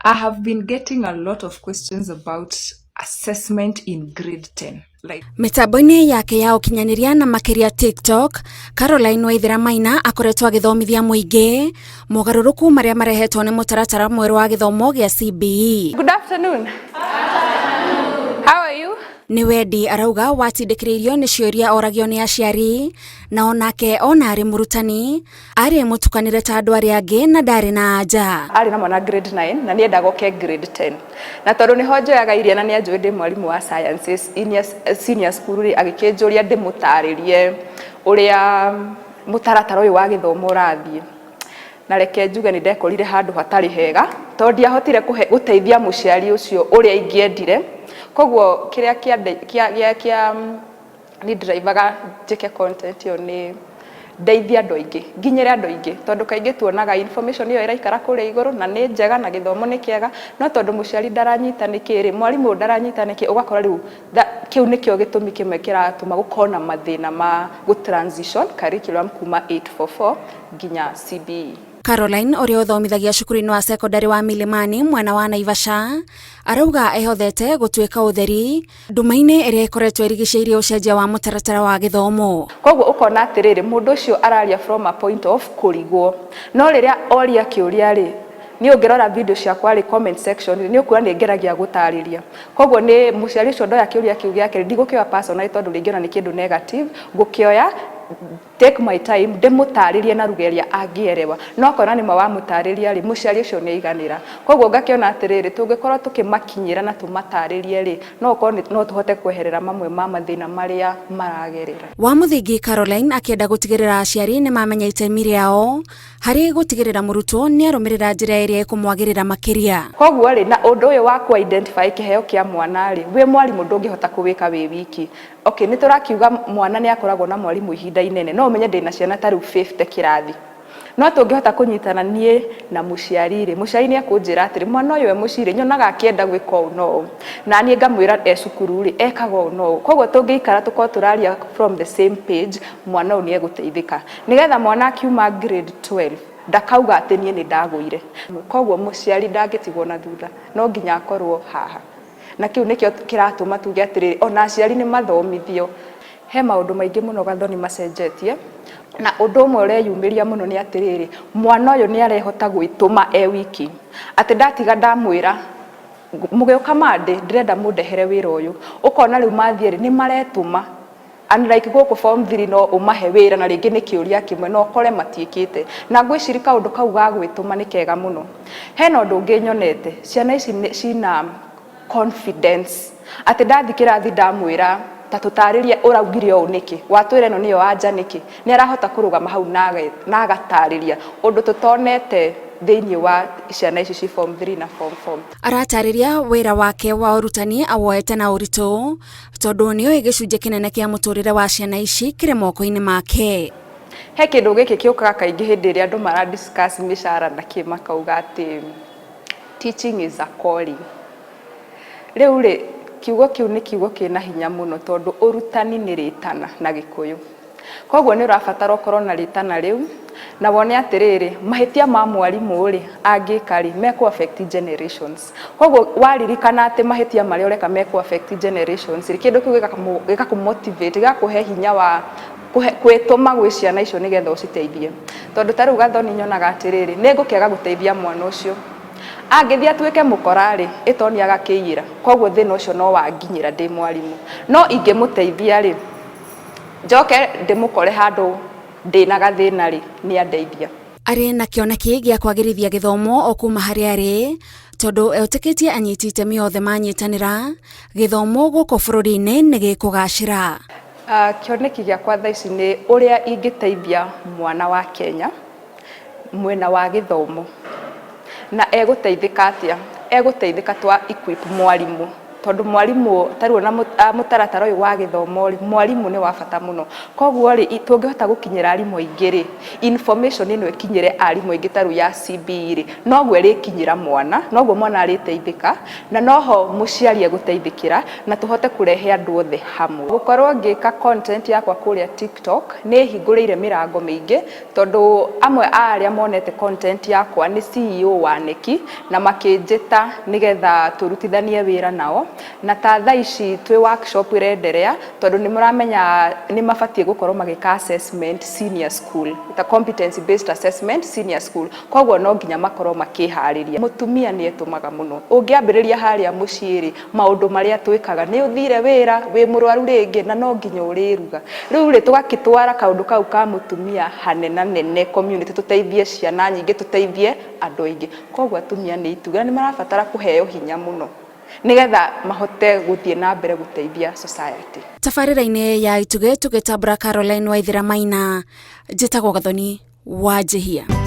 I have been getting a lot of questions about assessment in grade 10. Like Mĩtambo-inĩ yake ya ũkinyanĩria na makĩria TikTok, Caroline Waithera Maina akoretwo agĩthomithia mũingĩ mogarũrũku marĩa marehetwo nĩ mũtaratara mwerũ wa gĩthomo gĩa CBE. Good afternoon. How are you? Nĩ wendi arauga watindĩkĩrĩirio nĩ ciũria oragio nĩ aciari, na onake ona arĩ mũrutani arĩ mũtukanĩre ta andũ arĩa angĩ na ndarĩ na anja. Arĩ na mwana grade 9 na nĩendaga oke grade 10, na tondũ nĩho njoyaga iria na nĩanjũĩ ndĩ mwarimũ wa sciences senior school rĩ, agĩkĩnjũria ndĩmũtarĩrie ũrĩa mũtaratara ũyũ wa gĩthomo ũrathiĩ. Na reke njuge nĩ ndekorire handũ hatarĩ hega, tondũ ndiahotire gũteithia mũciari ũcio ũrĩa ingĩendire. Koguo kĩrĩa kĩa nĩ drivaga njĩke content ĩyo nĩ ndeithie andũ aingĩ, nginyĩre andũ aingĩ, tondũ kaingĩ tuonaga information ĩyo ĩraikara kũrĩa igũrũ na nĩ njega na gĩthomo nĩ kĩega, no tondũ mũciari ndaranyita nĩkĩ rĩ, mwarimũ ndaranyita nĩkĩ, ũgakora rĩu kĩu nĩkĩo gĩtũmi kĩmwe kĩratũma gũkorwo na mathĩna ma gũ transition curriculum kuma 844 nginya CBE. Caroline, ũrĩa ũthomithagia cukuru-inĩ wa sekondarĩ wa Milimani mwena wa Naivasha, arauga ehothete gũtuĩka ũtheri nduma-inĩ ĩrĩa ĩkoretwo ĩrigicĩirie ũcenjia wa mũtaratara wa gĩthomo. Koguo ũkona atĩrĩrĩ, mũndũ ũcio araria from a point of kũrigwo, no rĩrĩa oria kĩũria rĩ, niĩ ũngĩrora video ciakwa rĩ, comment section rĩ, nĩ ũkuona nĩ ngeragia gũtarĩria. Koguo nĩ mũciari ũcio ndoya kĩũria kĩu gĩake rĩ, ndigũkĩoya personally, tondũ rĩngĩ ona nĩ kĩndũ negative, ngũkĩoya take my time ndĩmũtarĩrie na ruga ĩrĩa angĩerewa. No akona nĩma wamũtarĩria rĩ, mũciari ũcio nĩ aiganĩra. Koguo ngakĩona atĩrĩrĩ, tũngĩkorwo tũkĩmakinyĩra na tũmatarĩrie rĩ, no ũkorwo no tũhote kweherera mamwe ma mathĩna marĩa maragerera. Wa mũthingi, Caroline akĩenda gũtigĩrĩra aciari nĩ mamenya itemi rĩao harĩ gũtigĩrĩra mũrutwo nĩ arũmĩrĩra njĩra ĩrĩa ĩkũmwagĩrĩra makĩria. Koguo rĩ, na ũndũ ũyũ wa ku identify kĩheo kĩa mwana rĩ, wĩ mwarimũ ndũngĩhota kũwĩka wĩ wiki. Okay, nĩ tũrakiuga mwana nĩ akoragwo na mwarimũ ihinda inene, no ũmenye ndĩna ciana ta rĩu 50 kĩrathi, no tũngĩhota kũnyitana niĩ na mũciari rĩ, mũciari nĩ ekũnjĩra atĩrĩ, mwana ũyũ e mũciĩ rĩ, nyonaga akĩenda gwĩka ũũ na ũũ, na niĩ ngamwĩra e cukuru rĩ, ekaga ũũ na ũũ. Koguo tũngĩikara tũkorwo tũraria from the same page, mwana ũyũ nĩ egũteithĩka, nĩgetha mwana akiuma grade 12 ndakauga atĩ niĩ nĩ ndagũire. Koguo mũciari ndangĩtigwo na thutha, no nginya akorwo haha, na kĩu nĩkĩo kĩratũma tuge atĩrĩrĩ, ona aciari nĩ mathomithio. He maũndũ maingĩ mũno Gathoni macenjetie, na ũndũ ũmwe ũreyumĩria mũno nĩ atĩrĩrĩ, mwana ũyũ nĩ arehota gwĩtũma e wiki, atĩ ndatiga ndamwĩra mũgĩũka mandĩ ndĩrenda mũndehere wĩra ũyũ, ũkona rĩu mathiĩ rĩ, nĩ maretũma, unlike gũkũ form 3 no ũmahe wĩra na rĩngĩ nĩ kĩũria kĩmwe no ũkore matiĩkĩte. Na ngwĩciria kaũndũ kau ga gwĩtũma nĩ kega mũno. Hena ũndũ ũngĩ nyonete, ciana ici cina confidence, atĩ ndathi kĩrathi ndamwĩra ta tũtarĩrie ũraugire ũũ nĩkĩ, watwĩra ĩno nĩyo anja nĩkĩ, nĩ arahota kũrũgama hau na agatarĩria ũndũ tũtonete thĩinĩ wa ciana ici ci form 3 na form 4. Aratarĩria wĩra wake wa ũrutani awoete na ũritũ, tondũ nĩoĩ gĩcunjĩ kĩnene kĩa mũtũrĩre wa ciana ici kĩrĩ moko-inĩ make. He kĩndũ gĩkĩ kĩũkaga kaingĩ hĩndĩ ĩrĩa andũ mara discuss mĩcara na kĩ, makauga atĩ teaching is a calling. Rĩu rĩ, kiugo kĩu nĩ kiugo kĩna hinya mũno, tondũ ũrutani nĩ rĩtana na Gĩkũyũ. Koguo nĩ ũrabatara ũkorwo na rĩtana rĩu na wone atĩrĩrĩ, mahĩtia ma mwarimũ rĩ, angĩka rĩ, mekũ affect generations. Koguo waririkana atĩ mahĩtia marĩa ũreka mekũ affect generations rĩ, kĩndũ kĩu gĩgakũ motivate, gĩgakũhe hinya wa gwĩtũma gwĩ ciana icio nĩgetha ũciteithie. Tondũ ta rĩu Gathoni nyonaga atĩrĩrĩ, nĩ ngũkĩaga gũteithia mwana ũcio, angĩthiĩ atuĩke mũkora rĩ, ĩto nĩ agakĩiyĩra. Koguo thĩna ũcio no wanginyĩra ndĩ mwarimũ, no ingĩmũteithia rĩ, njoke ndĩmũkore handũ ndĩna gathĩna rĩ, nĩ andeithia. Arĩ na kĩoneki gĩa kwagĩrithia gĩthomo o kuma harĩa arĩ, tondũ etĩkĩtie anyiti itemi othe manyitanĩra, gĩthomo gũkũ bũrũri-inĩ nĩ gĩkũgacĩra. Kĩoneki gĩakwa thaa ici nĩ ũrĩa ingĩteithia mwana wa Kenya mwena wa gĩthomo. Na egũteithĩka atĩa? Egũteithĩka twa equip mwarimũ. Tondũ mwarimũ tarĩu ona mũtaratara ũyũ wa gĩthomo rĩ, mwarimũ nĩ wa bata mũno. Koguo rĩ, tũngĩhota gũkinyĩra arimũ aingĩ rĩ, information ĩno ĩkinyĩre arimũ aingĩ tarĩu ya CBE rĩ, noguo ĩrĩkinyĩra mwana, noguo mwana arĩteithĩka, na noho mũciari egũteithĩkĩra, na tũhote kũrehe andũ othe hamwe. Gũkorwo ngĩka content yakwa kũrĩa TikTok nĩ ĩhingũrĩire mĩrango mĩingĩ, tondũ amwe a arĩa monete content yakwa nĩ CEO wa KNEC, na makĩnjĩta nĩgetha tũrutithanie wĩra nao. Na ta thaa ici twĩ workshop ĩrenderea, tondũ nĩ mũramenya nĩ mabatiĩ gũkorwo magĩka assessment senior school, ta competency based assessment senior school. Koguo no nginya makorwo makĩharĩria. Mũtumia nĩ etũmaga mũno. Ũngĩambĩrĩria harĩa mũciĩ rĩ, maũndũ marĩa twĩkaga, nĩ ũthire wĩra, wĩ mũrwaru rĩngĩ, na no nginya ũrĩruga. Rĩu rĩ, tũgakĩtwara kaũndũ kau ka mũtumia hanenanene community, tũteithie ciana nyingĩ, tũteithie andũ aingĩ. Koguo atumia nĩ itugĩ na nĩ marabatara kũheo hinya mũno nĩgetha mahote gũthiĩ na mbere gũteithia society. Tabarĩra-inĩ ya Itugĩ tũgĩtambũra Caroline Waithera Maina, njĩtagwo Gathoni wa Njihia.